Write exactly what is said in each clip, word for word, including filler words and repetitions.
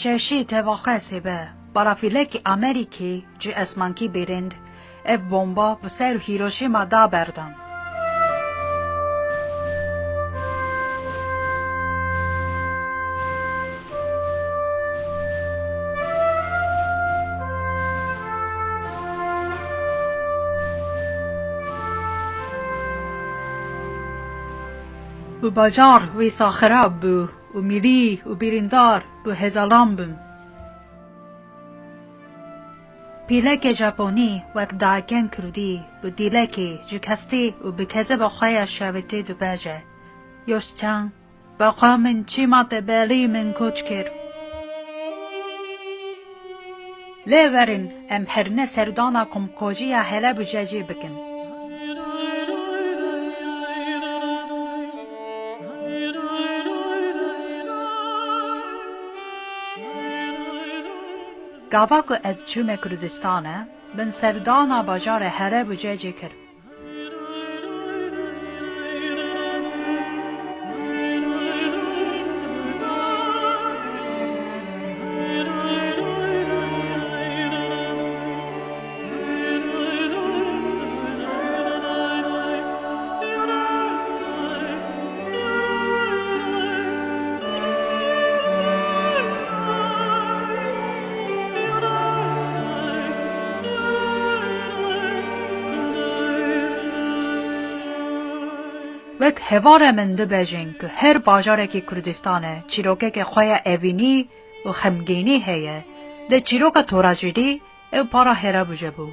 Şeşî tevaxe sêbe, balafîlekî Amerîkî ji esmankî bêrind, ev bomba bi ser Hiroşîma da berdan. Û bajar wî saxirab bû û mirî û birîndar bi hezalan bûn. Pîlekê Japonî wek dayikên Kurdî bi dîlekê ji kestî û bi kezeba xwe ya şewitî dibêje, Yoşçan, beqa min çima te belî min koç kir. Lê werin em herne serdana komkojiya Helebûjê jî bikin. Gava ku ez çûme Kurdistanê, min serdana bajarê Helebûjê jî kir. Wek hevalê min dibêjin ku her bajarekî Kurdistanê çîrokeke xwe ya evînî û xemgînî heye, lê çîroka trajedî ew para Helebûjê bû.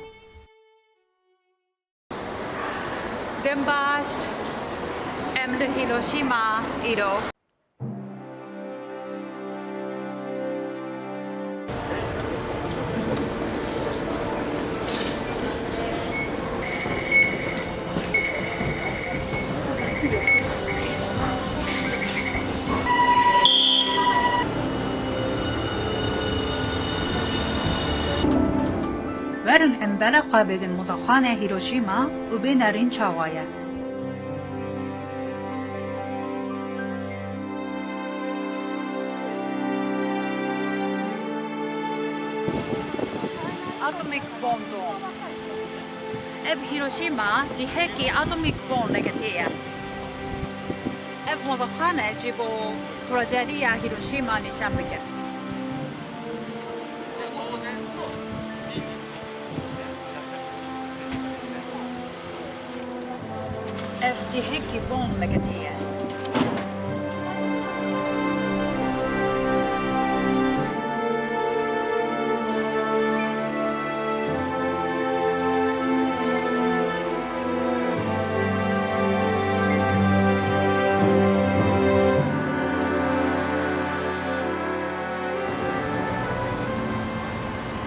Dem baş, em li Hiroşîma îro. Werin em bela xwe bidin muzexanê Hiroşîma û bê nerîn çawa ye. Atomic bomb. Ev Hiroşîma cihekî atomic bomb vegetiye. Ev mozafxane ji bo trajediya Hiroşîma nîşan bike. Ev cihekî bomb vegetiye.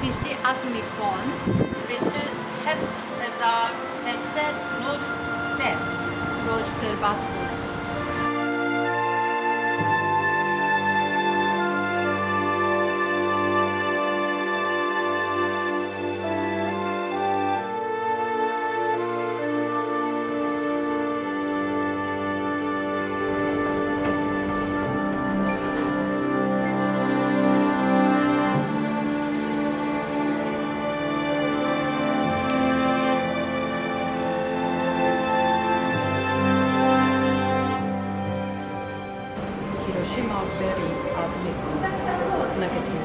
Piştî atomic bomb, bîst û heft hezar pênc sed û nod sed roj derbas bûne. Hiroşîma berî atomic bomb neketî.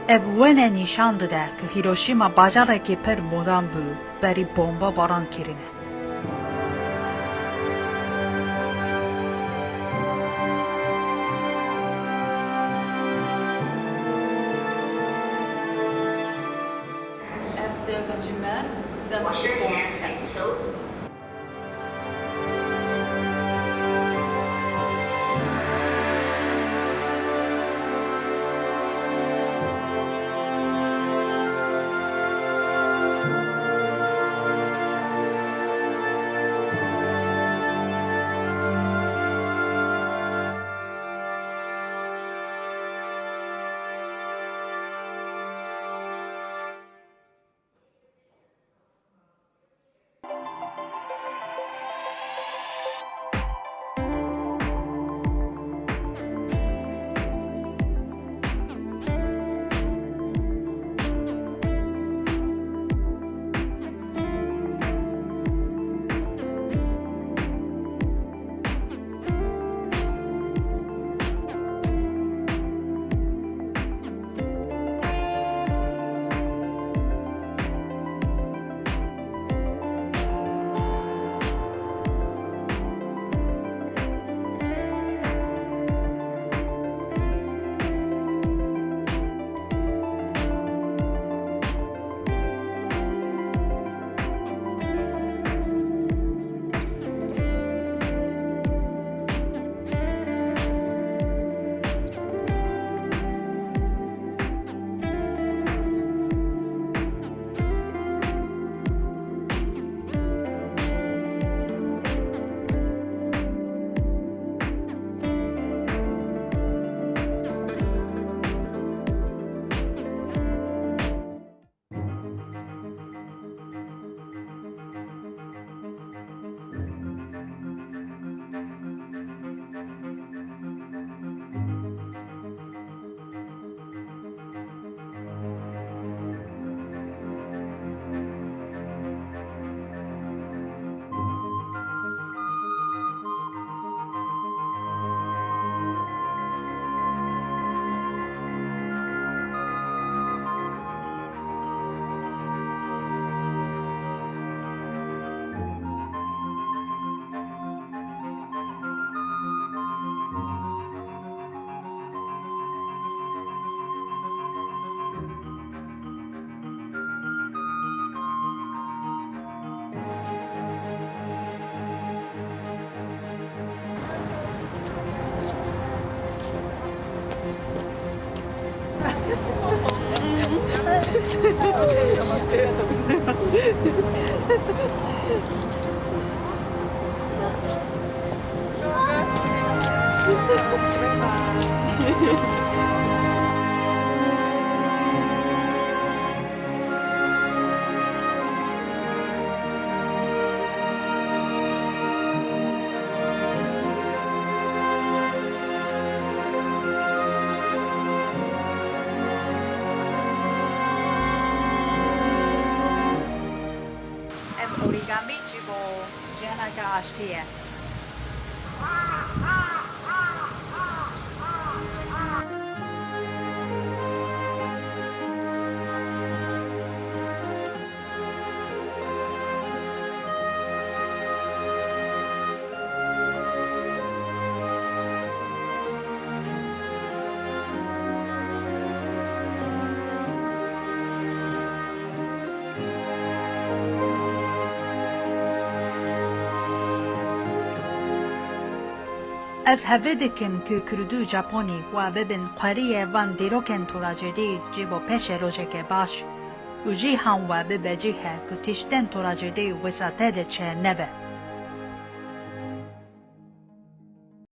Ev wene nîşan dide ku Hiroşîma bajarekî pir modern bû berî bomba baran kirine. Ev dewleçî me demekî komîk e. Ev orîgamî jî bo jiyaneke aştî ye. Ez hevê dikim ku Kurd û Japonî we bibin qweriyê van dîrokên toracêdî jî bo pêşê rojeke baş û jî han we bibe cîhe ku tiştên toracêdî wisa tê de çênebe.